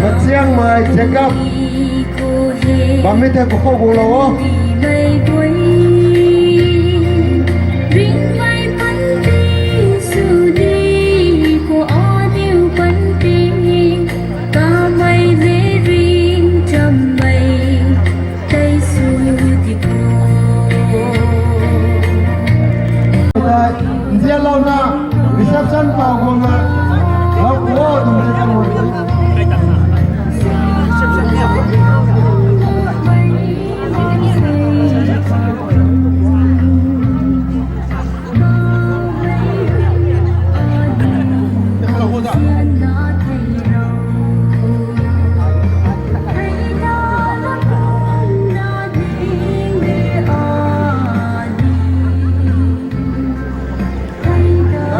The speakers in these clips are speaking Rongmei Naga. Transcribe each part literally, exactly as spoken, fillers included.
Machiangmei Jacob. Bam mi the, kakhou guanglou o. Nzianlouna reception pau guangna lou o, twmei ta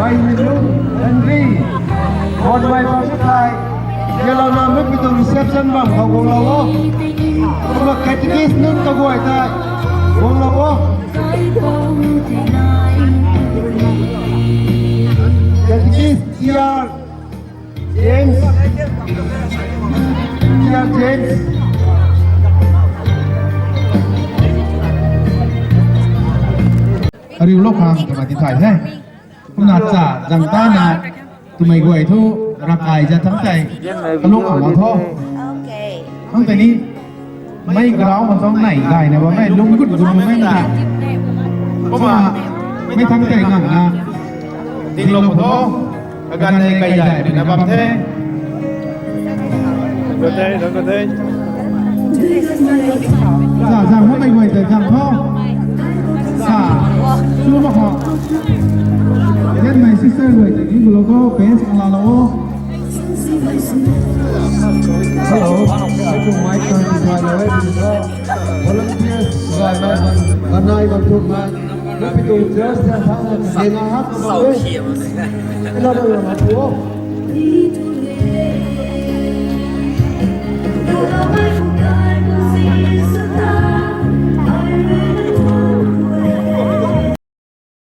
Ai ni lu, Henry, kon mai bam tei, yalouna mei pi tuang reception bam khou guanglou o. Kumna catechist nunc kaguay tei, guanglou o. Catechist T R James. T R James. Ariulou khang twmei ti thay the. Kumna cha zang tana twmei guay thu ravkai zat thangc tei kalung ama tho. Thangc tei ni mei ground khou tuang nei gayna bammei lung gut gut bammei na. Kumna mei thangc tei ngamna dinglou tho. Kaganv nei kai zay ruina bam the. Sa zang tho, mei guay tei zang tho. Sa, su mak kho. Then my sister guay tei ni gulou tho, bench khou laalou o. Hello. Mei tuang mic khang tipaylou e, volunteers guay mei ban, banai ban thuk mei. Mei pi tuang church ta thangc na kena hak bam e. Ina bam na pu o.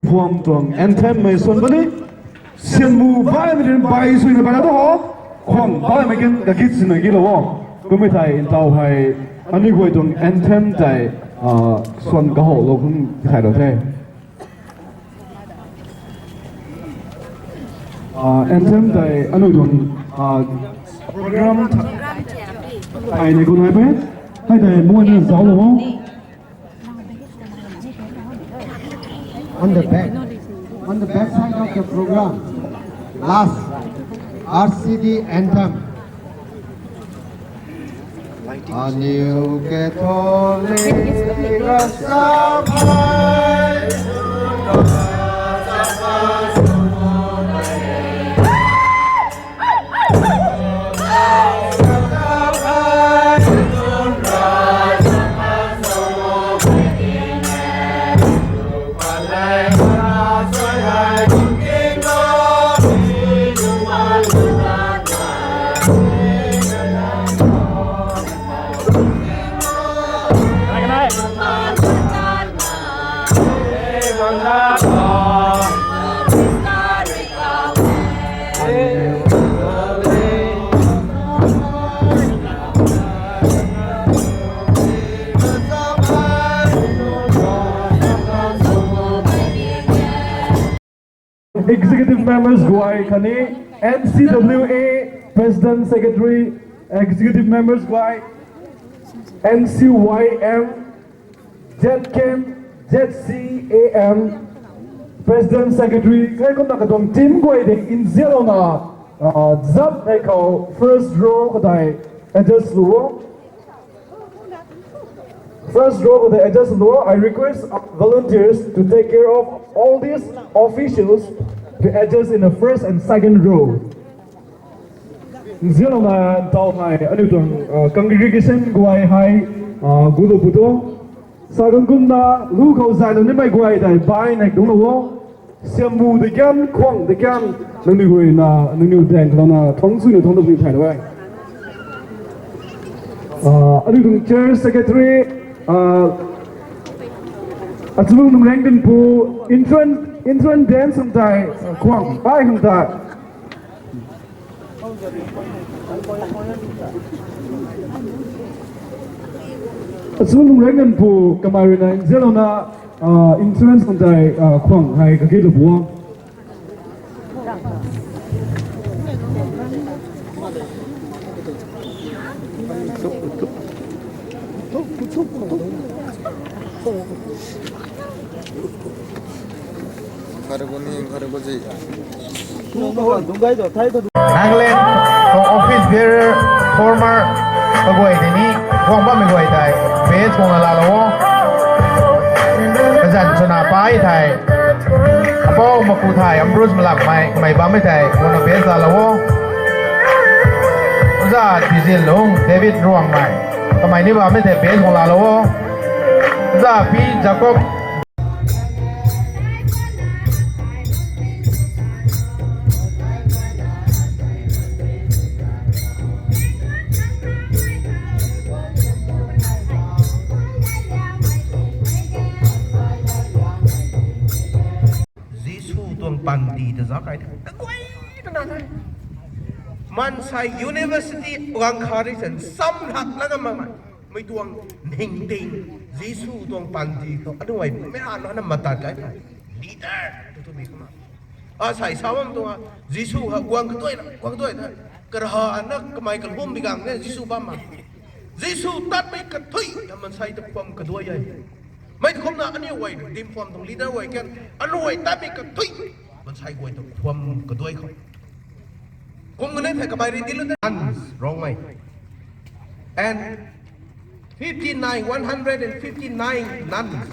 Khwang tuang anthem mei swan bam ni, sianmu baihmei rin bai suina baila tho, khwang baihmei kan kagit sina gilou o. Kummei thei ntaw hei, aniu guay tuang anthem tei, ah, swan kahowlou khang tithaylou the. Ah, anthem tei aniu tuang, ah, program tha-, thei ni gu nai pe. Hei tei muanna zauclou o. On the back, on the back side of the program, last R C D anthem. Aniu Catholic Rasta Bai. Executive members guay khatni N C W A President Secretary, Executive members guay, N C Y M, Z K M, Z C A M, President Secretary, kei kumna katuang team guay ding nzianlouna, ah, zat hei khou first row khou tei adjust lou o. First row khou tei adjust lou o. I request volunteers to take care of all these officials to adjust in the first and second row. Nzianlouna ntaw hei aniu tuang, ah, congregation guay hei, ah, gulou pu tho. Sa kang kumna lu khou zaylou nimei guay tei bai nei dungclou o. Siammu de kian, khwang de kian, nangniw guayna, nangniw daeng khou na thangc suina thangc dat ni thaylou e. Ah, aniu tuang church secretary, ah, Achulung Nungrang Dinpu, entrance, entrance dance khang tei, khwang bai khang tei. Asu lungrai nganv phu kamei rui na nzianlouna, ah, insurance khang tei, ah, khwang hei kage lu buang. Nagaland tuang office bearer former kaguay tei ni guang bammei guay tei badge guang laalou o. Kazanc swna pai thei Apou Maku Thay Ambrose Malakmei kamei bammei tei guangna badge laalou o. Oja Tizil Lung David Ruangmei kamei ni bammei tei badge guang laalou o. Oja P Jacob Jisu tuang panty ta zauc kai the. Kaguay twna the. Maansei university guang kha rui san sam lak lana mamei. Mei tuang ningting Jisu tuang panty khou aduai mei ana matat kai the. Leader tu tu mi kumna. Asei sa bam tuang a, Jisu ha guang kaduai na, guang kaduai na. Kara na kamei kalum bi gang ne Jisu bam ma. Jisu tatmei kathui ta maansei ta khwam kaduai e. Mei kumna aniu guay dim khwam tuang leader guay kan, aniu guay tatmei kathui maansei guay ta khwam kaduai khou. Kum kanei thei kamei rui dilu de. Nuns, Rongmei. And fifty-nine, one hundred and fifty-nine nuns,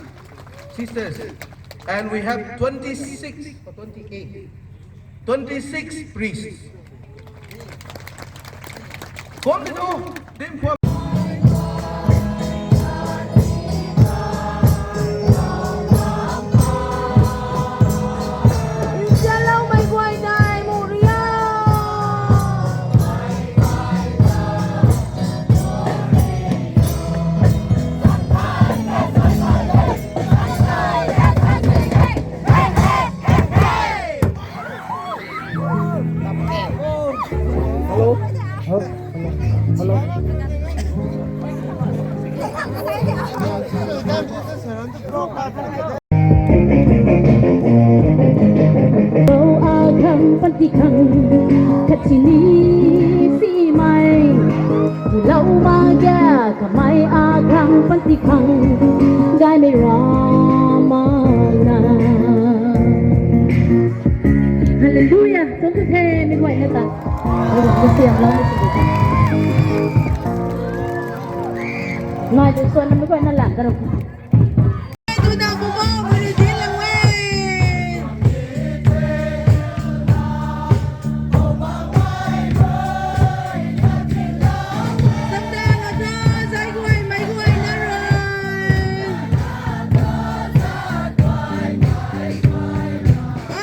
sisters. And we have twenty-six or twenty-eight, twenty-six priests. Kum di tu, dim khwam. Nzianloumei guay dai mu ria. Lou akhang panty khang khat sini simei. Lou ma ga kamei akhang panty khang gaymei rama na. Hallelujah. Tuang tu the mi guay na ta. Kasiam lou ni si. Ngai tu suan na mi guay na lan ta rou.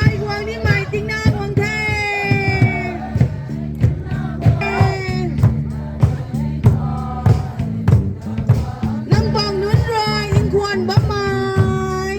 Ai guang ni mei tingna guang the. Nang bang nunc rui nkhwan bammei.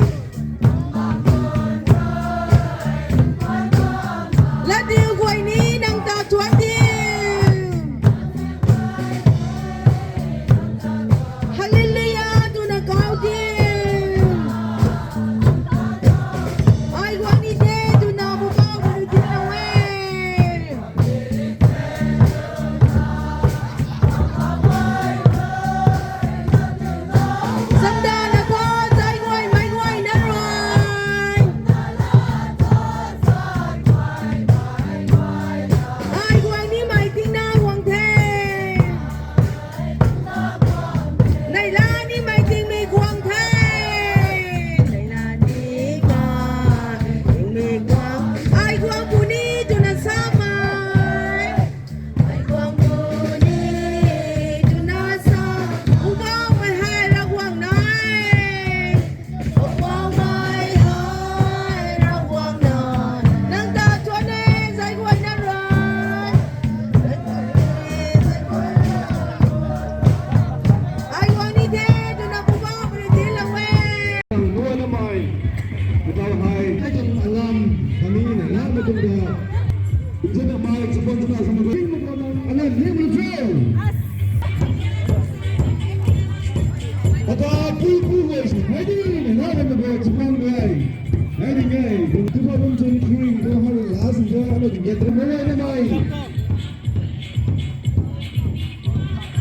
Ata pu pu guay, hai di, hai di, hai di, hai di, hai di, hai di, two thousand twenty-three, two thousand last year, hai di, get the money, hai di.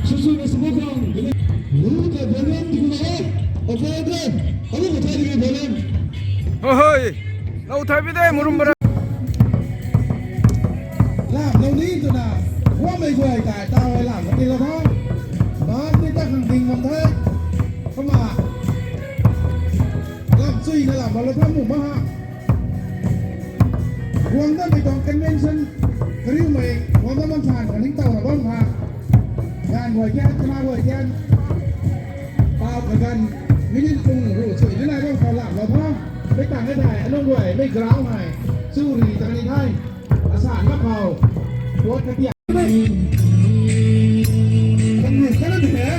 Susu na susu kang, lu ka balloon di ko na, okay, okay, ano ko thai di balloon. Hoi, hoi, lau thai bi de, murum bara. Lam lou ni twna, guangmei guay kai ta hei lam ka ti la tho. Mak ni ta khang ding bam the. Kumna, lam chui na lam bam la tho mu ma ha. Guang da mei tuang convention, kariumei, guang da bam san, kaning taw na bam ha. Ganv guay kian, kana guay kian. Pau kaganv, minute pung ru chui ni nai bam khou lam lou tho. Mei tang e thai, anung guay, mei ground hei. Chu ri tang ni thai. Asan mak khou. Tuat ka tiak. Kan ru kan na di he.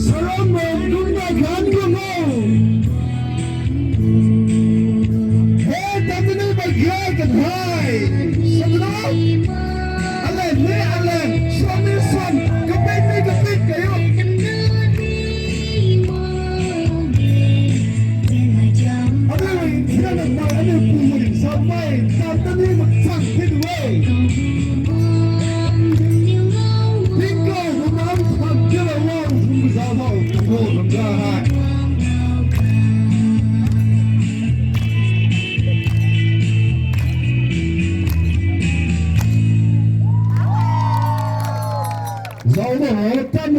Salam bam dun na kan ko mo. He, tamni ni ba gay kan hai. Sabna. Alen ni alen. Swan ni swan. Kapit ni kapit kayo. Aniu thian na mai, aniu pu ri sa mai, sa ta ni mak chang thit e. Tingkauh na nam thang kila wang thum za lo, ko nam za hai. Zau na ho, tan.